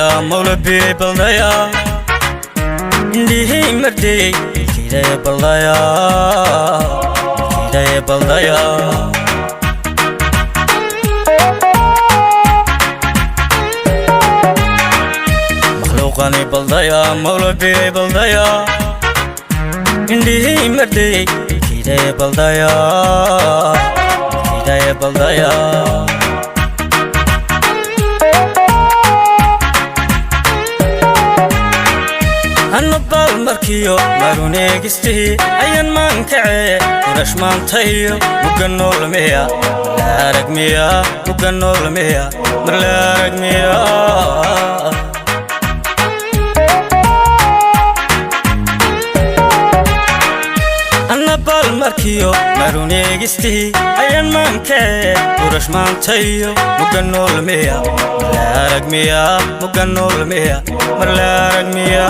baldaya, mawlabiyey baldaya, indhihii mardeyey, milkiidaya baldaya, milkiidaya baldaya. Makhluuqani baldaya, mawlabiyey baldaya, indhihii mardeyey, milkiidaya baldaya, milkiidaya baldaya. Anna baal markiyo maruneegistihii ayaan maankacee kurash maantayo mugga noolmiya marla arag miya, mugga noolmiya marla arag miya. Anna baal markiyo maruneegistihii ayaan maankacee kurash maantayo mugga noolmiya marla arag miya, mugga noolmiya marla arag miya.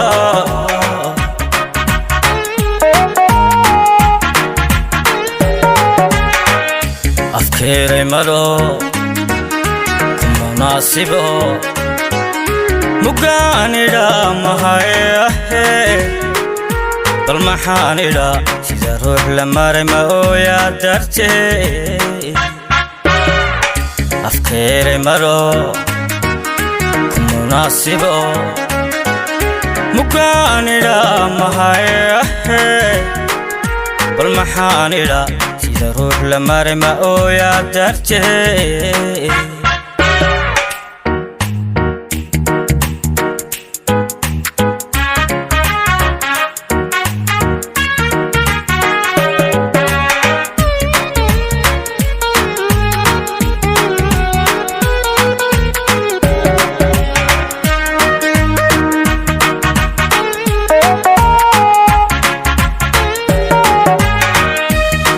Afkeeray maro ku munaasibo muggaan idhaa mahaye ahe, bal maxaan idhaa sida ruux la maray ma ooyaa dartee. Afkeeray maro ku munaasibo muggaan idhaa mahaye ahe, bal maxaan idhaa sida ruux la maray ma ooyaa dartee.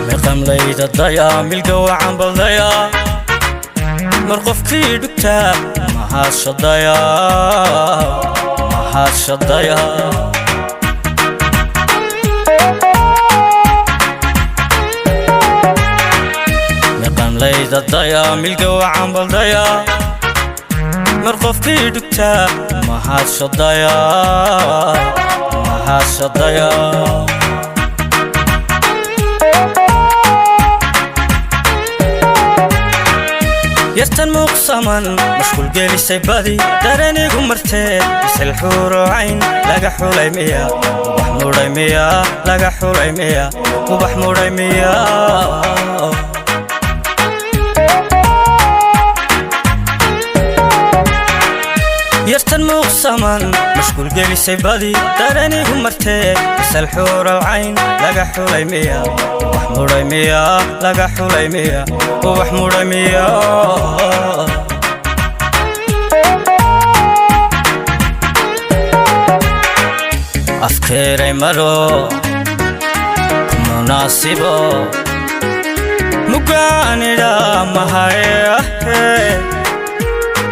Miqamlaydadaya milga wacan baldaya, mar qofkii dhugtaa mahadshadaya, mahadshadaya. Miqamlaydadaya milga wacan baldaya, mar qofkii dhugtaa mahadshadaya, mahadshadaya. Yartan muuqsaman mashquul gelisay badi daranigu martee, misal xuuro cayn laga xulay miya, ubax mudhay miya, laga xulay miya, ubax mudhay miya. Yartan muuqsaman mashquul gelisay badi daranigu martee, misal xuuro cayn laga xulay miya, ubax mudhay miya, laga xulay miya, ubax mudhay miya. Afkeeray maro ku munaasibo muggaan idhaa mahaye ahe,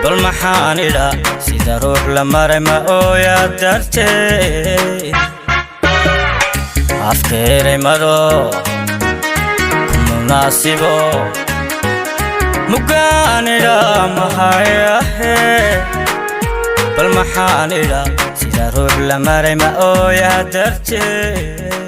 bal maxaan idhaa sida ruux la maray ma ooyaa dartee. Afkeeray maro ku munaasibo muggaan idhaa mahaye ahe, bal maxaan idhaa sida ruux la maray ma ooyaa dartee.